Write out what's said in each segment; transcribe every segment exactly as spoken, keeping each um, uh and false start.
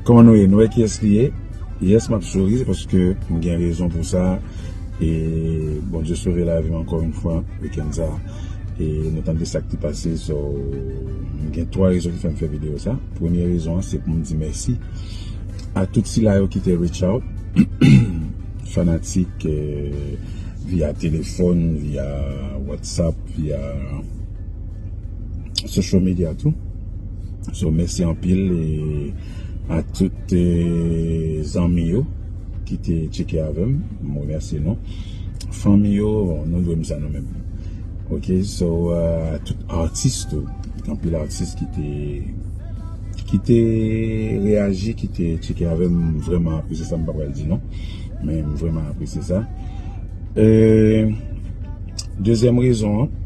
Kòman nou ye? Nou wè kiyès li ye? Yes, m ap souri, se paske m gen rezon pou sa. E Bondye sove lavi m ankò yon fwa, wikenn sa. E nou tande sa k te pase, so, m gen twa rezon ki fè m fè videyo sa. Premye rezon an, se pou m di mèsi a tout sila yo ki te reach out, fanatik, eh, via telefòn, via WhatsApp, via social media tou. So, mèsi anpil e a tout, eh, zanmi yo ki te tcheke avè m, m remèsye nou. Fanmi yo, bon, nou dwe m sa nou menm. Ok, so, eh, a tout atis tou, anpil atis ki te, ki te reyaji, ki te tcheke avè m, m vrèman apresye sa, m pa pral di non. Men m vrèman apresye sa. Eh, dezyèm rezon an,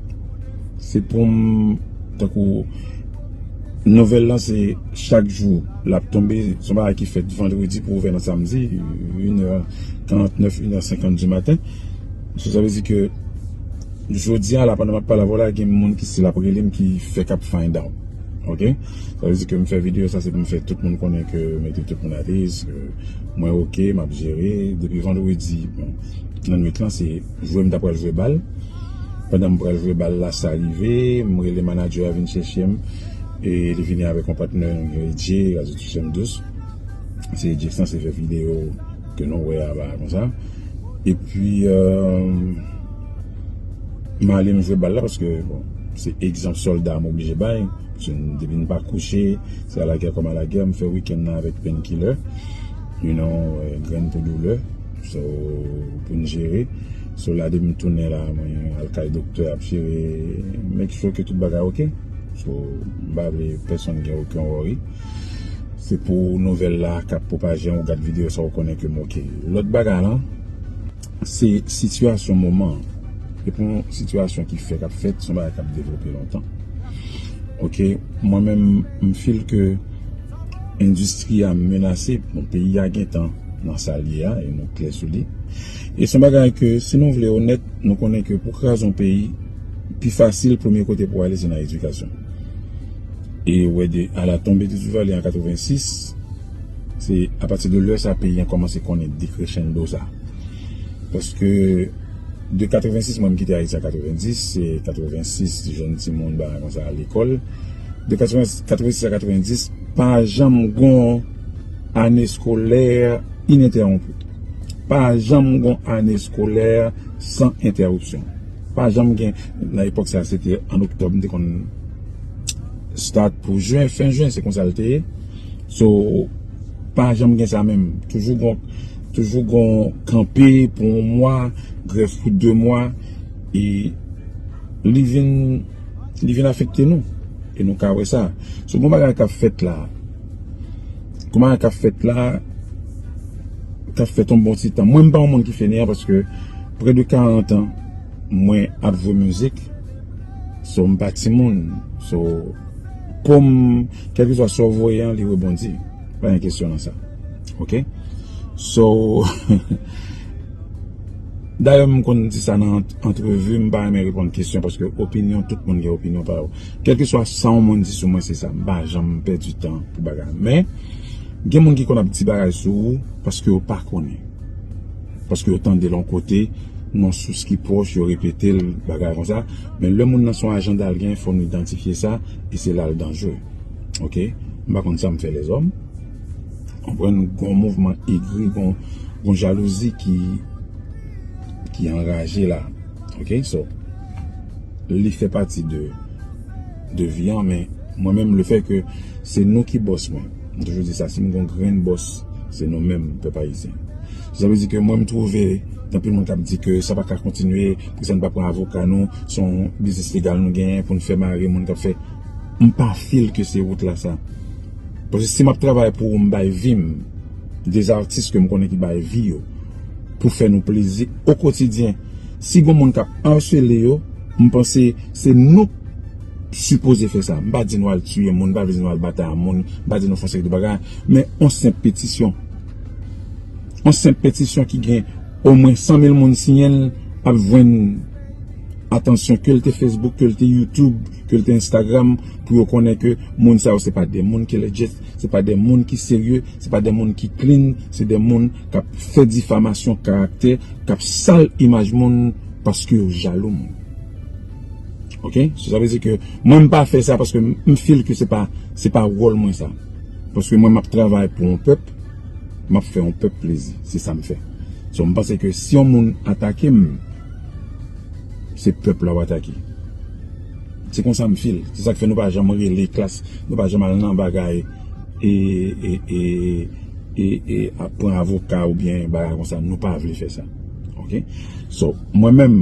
se pou m, tankou nouvèl lan, se chak jou l ap tonbe, se yon bagay ki fèt vandredi pou ouvè nan samdi, inè karantnèf, inè senkant di maten. So, sa vle di ke jodi a la, pandan m ap pale avè w la, gen moun ki still ap rele m ki fèk ap find out. Ok? Sa vle di ke m fè videyo sa, se pou m fè tout moun konnen ke mete tout moun alèz, ke mwen ok, m ap jere. Depi vandredi, bon, nan nwit lan, se jwe m ta pral jwe bal. Pandan m pral jwe bal la, sa rive, m rele manadjè a vin chèche m. E li vini avèk yon patnè, nou rele Jay, Razou Touche m Dous. Se Jay sa, se fè videyo ke nou wè a ba konsa. Epi, eh, m ale m jwe bal la paske, bon, se egzanp sòlda m oblije bay. Paske m, depi m pa kouche, se alagè kòm alagè, m fè wikenn nan avèk painkiller, you know, eh, grenn pou doulè. So, pou n jere. So, la depi m tounen la, mwen al kay doktè ap jere, make sure ke tout bagay ok. So, m pa vle pèsonn gen okenn worry. Se pou nouvèl la k ap pwopaje an, ou gad videyo sa, ou konnen ke m ok. Lòt bagay lan, se sitiyasyon moman an. E pou yon sitiyasyon ki fèk ap fèt, se yon bagay k ap devlope lontan. Ok, mwen menm, m feel ke endistri a menase, bon, peyi a gentan nan sa l ye a, e nou klè sou li. E se yon bagay ke, si nou vle onèt, nou konnen ke pou kraze yon peyi, pi fasil, premye kote pou ale, se nan edikasyon. E ou wè de, à la tombée de Duvalier an katrevensis, se apati de lè sa, peyi an kòmanse konnen decrescendo sa. Paske de katrevensis, mwen m kite Ayiti an katrevendis, se katrevensis, jèn timoun, bagay konsa, lekòl. De katrevensis a katrevendis, pa janm gon ane eskolè inentèwonpi. Pa janm gon ane eskolè san entèwopsyon. Pa janm gen, nan epòk sa, se te an oktòb, m te konn start pou jen, fen jen, se konsa l te ye. So, pa janm gen sa menm. Toujou gon, toujou gon kanpe pou yon mwa, grèv pou de mwa, e li vin, li vin afekte nou. E nou ka wè sa. So, gon bagay k ap fèt la. Gon bagay k ap fèt la, k ap fèt yon bon ti tan. Mwen, m pa yon moun ki fè ni an paske prè de karant an, mwen ap jwe mizik. So, m pa timoun. So, pou m, kèlkeswa sa w voye an, li rebondi. Pa gen kesyon nan sa. Ok? So, dayè, m konn di sa nan ant-, antrevi, m pa renmen reponn kesyon paske opinyon, tout moun gen opinyon pa yo. Kèlkeswa sa yon moun di sou mwen, se sa. M pa janm pèdi tan pou bagay. Men, gen moun ki konn ap di bagay sou ou paske yo pa konnen. Paske yo tande l yon kote, nan sous ki pwòch, yo repete l, bagay konsa. Men lè moun nan se yon ajanda l gen, fò nou idantifye sa, e se la l danjere. Ok? M pa konn sa m fè lèzòm. Konprann, gon mouvman egri, gon, gon jalouzi ki, ki anraje la. Ok? So, li fè pati de, de vi an, men mwen menm, le fè ke se nou ki bòs mwen. M toujou di sa, si m gon grenn bòs, se nou menm, pèp ayisyen. Sa vle di ke mwen, m twouve, gen anpil moun k ap di ke sa pa ka kontinye, poukisa n pa pran avoka nou, se yon biznis legal nou genyen pou n fè mare moun k ap fè. M pa feel ke se wout la sa. Paske si m ap travay pou ou, m bay vi m, de atis ke m konnen ki bay vi yo, pou fè nou plezi o kotidyen. Si gon moun k ap asele yo, m panse se nou k sipoze fè sa. M pa di nou al tiye moun, m pa di nou al batay a moun, m pa di nou fè yon seri de bagay, men yon senp petisyon. Yon senp petisyon ki gen omwen san mil moun siyen l ap jwenn atansyon, ke l te Facebook, ke l te YouTube, ke l te Instagram, pou yo konnen ke moun sa yo se pa de moun ki legit, se pa de moun ki serye, se pa de moun ki clean, se de moun k ap fè difamasyon karaktè, k ap sal imaj moun paske yo jalou moun. Ok? So, sa vle di ke mwen m pa fè sa paske m, m feel ke se pa, se pa wòl mwen sa. Paske mwen m ap travay pou yon pèp, m ap fè yon pèp plezi. Se sa m fè. So, m panse ke si yon moun atake m, se pèp la w atake. Se konsa m feel. Se sa k fè nou pa janm rele klas, nou pa janm al nan bagay e, e, e, e, e ap pran avoka oubyen bagay konsa. Nou pa vle fè sa. Ok? So, mwen menm,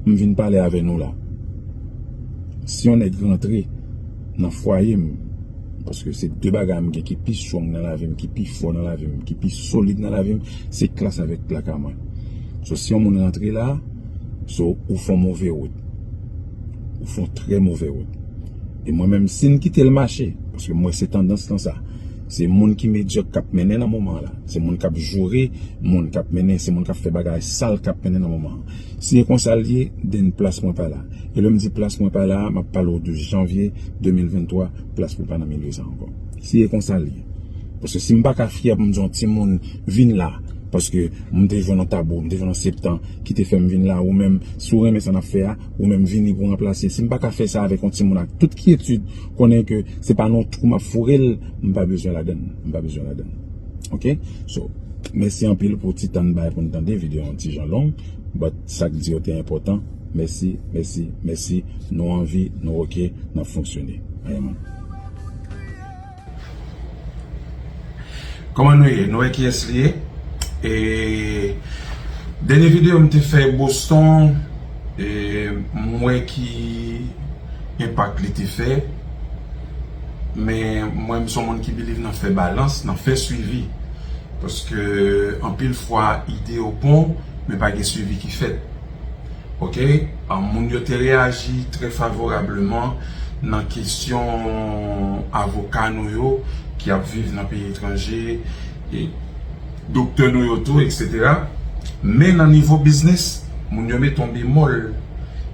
m vin pale avè nou la. Si yon nèg rantre nan fwaye m, paske se de bagay m gen ki pi strong nan lavi m, ki pi fò nan lavi m, ki pi solid nan lavi m, se klas avèk lakay mwen. So, si yon moun rantre la, so, ou fè yon move wout. Ou fè yon trè move wout. E mwen menm, si n kite l mache, paske m wè se tandans lan sa, se moun ki medyòk k ap mennen nan moman an la. Se moun k ap joure moun k ap mennen, se moun k ap fè bagay sal k ap mennen nan moman an. Si e konsa l ye, then plas mwen pa la. E lè m di plas mwen pa la, m ap pale w de janvye de mil venntwa, plas mwen pa nan milye sa ankò. Si e konsa l ye. Paske si m pa ka fyè pou m di yon timoun vin la, paske m te jwenn yon tabou, m te jwenn yon septan ki te fè m vin la, ou menm, si w renmen sa n ap fè a, ou menm vini pou ranplase. Si m pa ka fè sa avèk yon timoun ak tout kyetid, konnen ke se pa nan yon twou m ap foure l, m pa bezwen ladann. M pa bezwen ladann. Ok? So, mèsi anpil pou ti tan n bay pou n tande videyo an ti jan long, but sa k di yo te enpòtan. Mèsi, mèsi, mèsi. Nou anvi, nou ok, n ap fonksyone. Amen. Kòman nou ye? Nou wè kiyès li ye? E dènye videyo m te fè Boston, e m wè ki enpak li te fè. Men mwen, m se yon moun ki believe nan fè balans, nan fè swivi. Paske anpil fwa, ide yo bon, men pa gen swivi ki fèt. Ok? Ah, moun yo te reyaji trè favorableman nan kesyon avoka nou yo ki ap viv nan peyi etranje, e doktè nou yo tou, etsetera. Men nan nivo biznis, moun yo mete yon bemòl.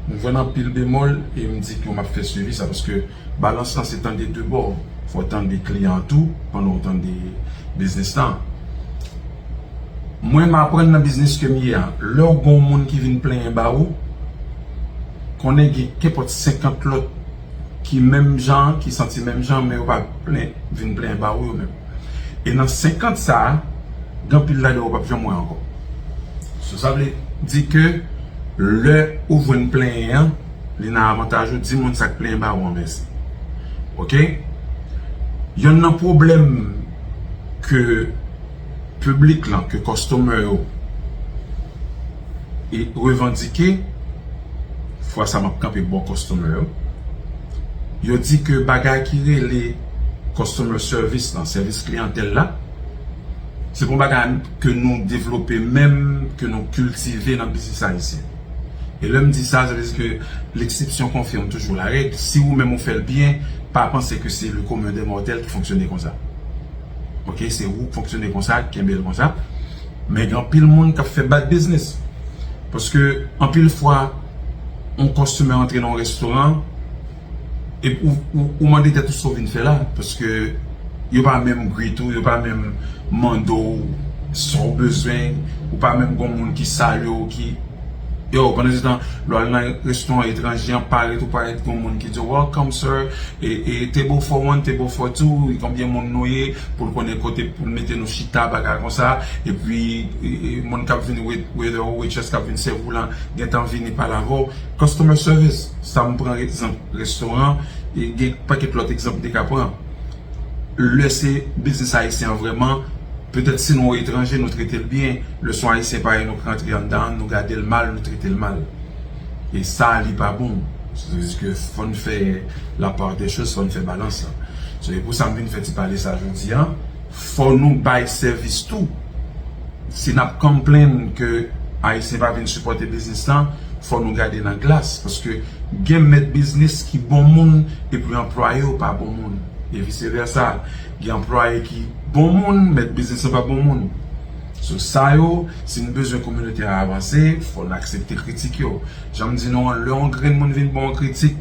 M jwenn anpil bemòl e m di ke m ap fè swivi sa, paske balans lan se tande de bò. Fò w tande kliyan an tou pandan w tande biznis lan. Mwen, m aprann nan biznis ke m ye a, lè w gen yon moun ki vin plenyen ba ou, konnen gen kenpòt senkant lòt ki menm jan, ki santi menm jan, men yo pa plen, vin plenyen ba ou yo menm. E nan senkant sa a, gen anpil ladan yo p ap janm wè ankò. So, sa vle di ke lè ou jwenn plenyen an, li nan avantaj ou di moun sa k plenyen ba ou an mèsi. Ok? Yonn nan pwoblèm ke piblik lan, ke customer yo e revandike, fwa sa m ap kanpe bò customer yo, yo di ke bagay ki rele customer service lan, sèvis kliyantèl la, se pa yon bagay ke nou devlope menm, ke nou kiltive nan biznis ayisyen. E lè m di sa, sa vle di ke l'exception confirme toujours la règle. Si ou menm ou fè l byen, pa panse ke se le commun des mortels ki fonksyone konsa. Ok, se ou k fonksyone konsa, kenbe l konsa. Men gen anpil moun k ap fè bad business. Paske anpil fwa, yon customer antre nan yon restoran, e ou, ou, ou mande tèt ou sa w vin fè la, paske yo pa menm greet ou, yo pa menm mande w sa w bezwen, ou pa menm gon moun ki salye w, ki, yo, pandan se tan, lè w al nan restoran etranje an, parèt ou parèt gon moun ki di w, "Welcome, sir," e, e, "Table for one, table for two," e konbyen moun nou ye, pou l konnen kote pou l mete nou chita, bagay konsa, epi, e, e, moun k ap vin wait-, waiter ou waitress k ap vin sèvi w lan, gentan vini pale avè w. Customer service, sa m pran egzanp restoran, e gen pakèt lòt egzanp m te ka pran. Lè se biznis ayisyen an vrèman, petèt si nou etranje, nou trete l byen. Lè se yon ayisyen parèy nou k rantre anndan an, nou gade l mal, nou trete l mal. E sa, li pa bon. Sa vle di ke fò n fè la part des choses, fò n fè balans lan. So, e pou sa m vin fè ti pale sa jodi a. Fò nou bay sèvis tou. Si n ap complain ke Ayisyen pa vin sipòte biznis lan, fò nou gade nan glas, paske gen mèt biznis ki bon moun, epi anplwaye yo pa bon moun, e vice versa. Gen anplwaye ki bon moun, mèt biznis lan pa bon moun. So sa yo, si n bezwen kominote a avanse, fò n aksepte kritik yo. Jan m di nou an, lè yon grenn moun vin ba w yon kritik,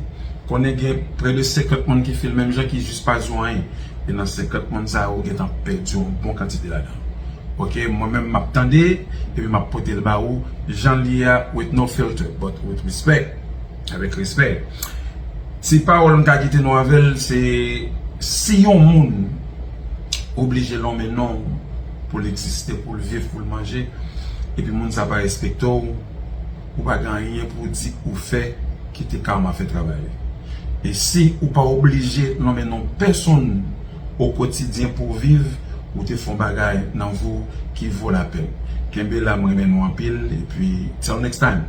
konnen gen prè de senkant moun ki fè l menm jan, ki jis pa di w anyen. E nan senkant moun sa yo, ou gentan pèdi yon bon kantite ladan. Ok, mwen menm m ap tande, epi m ap pote l ba ou, jan l ye a, with no filter, but with respect. Avèk respè. Ti pawòl m ka kite nou avè l, se si yon moun oblije lonmen non w pou l egziste, pou l viv, pou l manje, epi moun sa pa respekte w, ou pa gen anyen pou w di ou fè, kite karma fè travay li. E si ou pa oblije lonmen non pèsonn o kotidyen pou w viv, ou te fè yon bagay nan vi w ki vo lapèn. Kenbe la, m renmen nou anpil, epi till next time.